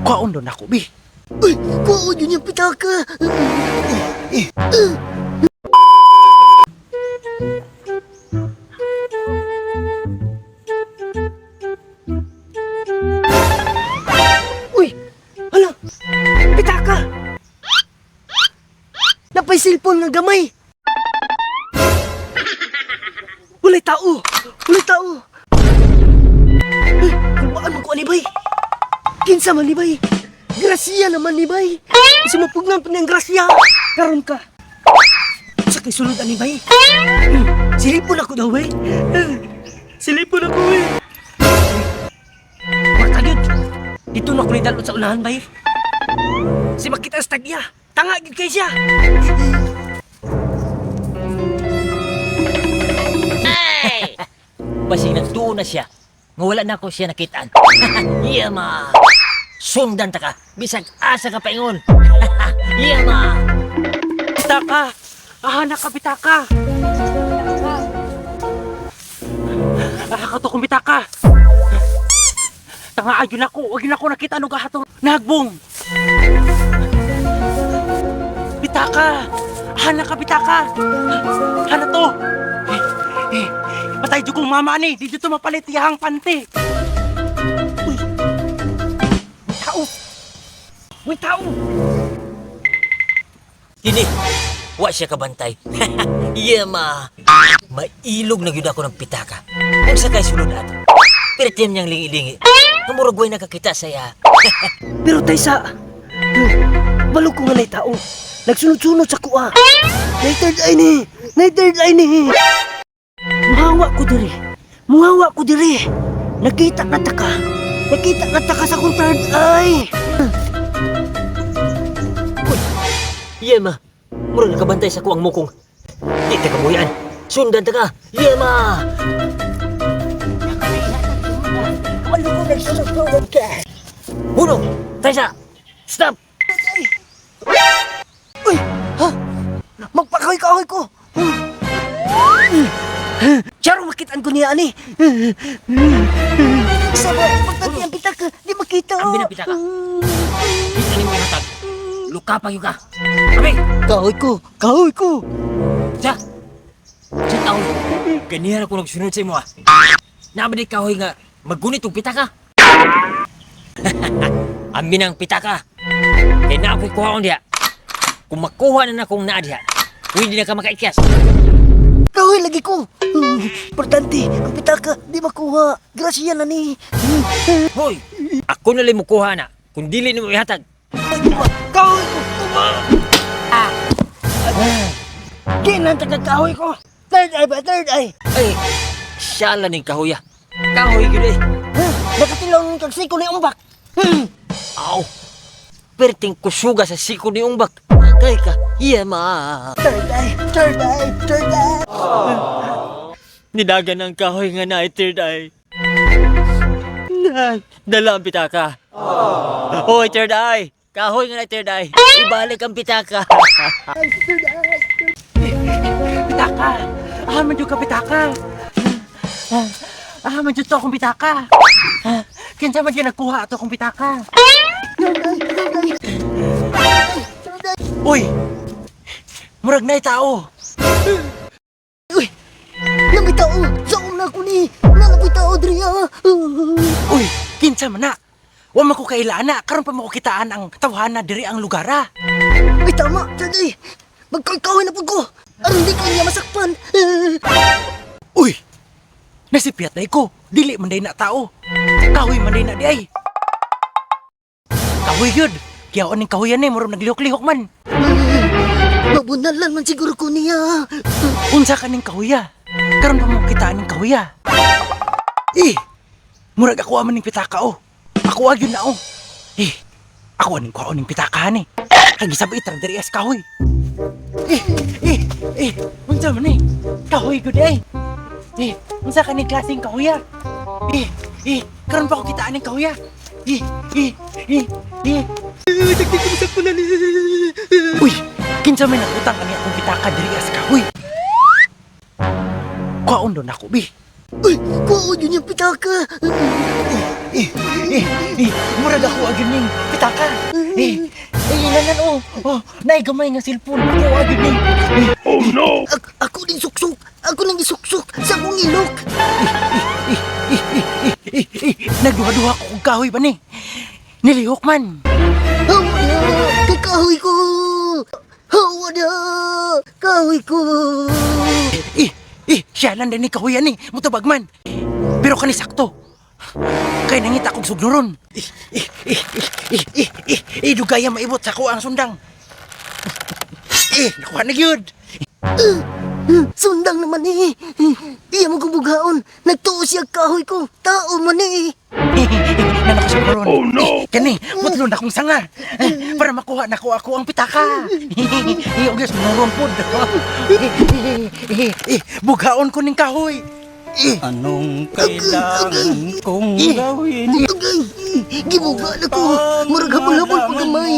Kuhaon do nako, bi. Uy, kuha yun yung pitaka. Uy, hala, pitaka. Napay cellphone nga gamay. Walay tao, walay tao. Eh, kulbaan man ko ani bay. Kinsa man ni bay? Gracia naman ni bay. Sumapugnan pa niyang grasya. Karon ka. Sa kay sulod ani bay. Silipon ako daw eh. Silipon ako eh. Marta gyud. Dito na ko ni dalot sa unahan bay. Si makita sa tagya. Tanga gyud kay siya. Basig nagtuo na siya. Nga wala na ko siya nakitaan. Yeah, ma. Sundan ta ka. Bisag asa ka paingon. Yeah, ma. Pitaka. Ah, nakapitaka. Ah, kato kong pitaka. Tanga ayun ako. Wag yun ako nakita ano gahatong nagbong. Pitaka. Ah, nakapitaka. Hana to. Eh, eh, patay jud kong mama ani. Di dito mapalit iyahang panty. Uy. May tao. May tao. Kini, wa siya kabantay. Yeah, ma. Mailog na gyud ako ng pitaka. Unsa kay sulod ato? Pirtim niyang lingi-lingi. Nga murag way nakakita sa iya. Pero taysa, balo ko nga nay tao. Nagsunod-sunod sa kuha. Nay third eye ni. Nay third eye ni. Muhawa ko diri. Muhawa ko diri. Nakita ka ta ka. Nakita ka ta ka sa akong third eye. Yeah, ma. Murag nakabantay sa kuang mukong. Di ta kabuyan. Sundan ta ka. Yeah, ma. Balo ko nagsunod-sunod ka. Hunong! Taysa! Stop! Uy, ha? Magpakahoy-kahoy ko. Charo, makitaan ko niya ani. Sa ba, pagtati ang pitaka, di makita. Ang binapitaka. Di ka nimo ihatag. Luka pa yun ka. Abi! Kahoy ko, kahoy ko. Sa! Sa taon! Ganihan ako nagsunod sa imo ah. Naman di kahoy nga maggunit og pitaka. Amin ang pitaka. Kaya na ako'y kuhaon diha. Kung makuha na na kong naa diha, pwede na ka makaikyas. Kahoy lagi ko. Importante, ang pitaka, di makuha. Grasya na ni. Hoy! Ako na lang mukuha na. Kung dili nimo ihatag. Kahoy ko. Ah. Kinanta ka kahoy ko. Third eye ba, third eye. Ay! Siya lang ning kahoya. Kahoy gyud eh. Huh? Nakatilaw ng kagsiko ni umbak. Aw! Perting kusuga sa siko ni Umbak. Kay ka, iya ma. Third eye, third eye, third eye. Nidagan ang kahoy nga na third eye. Na, dala ang pitaka. Hoy, third eye. Kahoy nga na third eye. Ibalik ang pitaka. Pitaka! Ah, man ka pitaka! Ah, man to akong pitaka! Ah, kinsa man gyud nagkuha ato akong pitaka? Uy! Murag nay tao! Uy, nabay tao. Saom na ko ni. Nalabay tao, Dria. Uy, kinsa man na? Wa man ko kaila ana, karon pa mo ko kitaan ang tawhana diri ang lugar ah. Ay, tama, third eye. Magkakahoy na pud ko. Aron di ko niya masakpan. Uy! Nasipiyat na ko, dili man day na tao. Kahoy man day na di ay. Kahoy yun. Kaya aning kahoyan eh, murag naglihok-lihok man. Mabunalan man siguro ko niya. Unsa ka ning kahuya? Karon pa mo kita ning kahuya. Eh, murag ako man ning pitaka oh. Ako agyon na oh. Eh, ako aning kuhaon ning pitaka ni. Kay gisabit ra diri as kahoy. Eh, eh, eh, unsa man eh? Kahoy gud eh. Eh, unsa ka ning klaseng kahuya? Eh, eh, karon pa ko kita aning kahuya. Eh, eh, eh, eh. Uy, kinsa may nagutang ani akong pitaka diri as kahoy? Kuhaon do nako bi. Uy, kuha yun yung pitaka. Eh, eh, murag ako agad ning pitaka. Eh, eh, inanan oh. Oh, naay gamay nga cellphone. Ako agad ning. Eh, Ako din suksok. Ako nang isuksok sa akong ilok. eh, eh, nagduha-duha ko og kahoy ba ni? Nilihok man. Hawa na! Kay kahoy ko! Hawa na! Kahoy ko! Eh, eh, siya lang din ni kahoyan ni, mutubag man. Pero kani sakto. Kay nangita kog sugnuron. Eh, eh, eh, eh, eh, eh, eh, dugaya maibot sa ko ang sundang. Eh, nakuha na gyud. Sundang naman eh. Iya mo kubughaon. Nagtuo siya kahoy ko. Tao man eh. Nana ko sugnuron. Oh no. Eh, kani, mutlo na kong sanga. Eh, para makuha na ko ako ang pitaka. Eh, og sugnuron pod. Eh, eh, eh, eh, bughaon ko ning kahoy. Eh, Anong kailangan kong gawin? Agay! Gibuga na ko. Murag habol-habol pa gamay.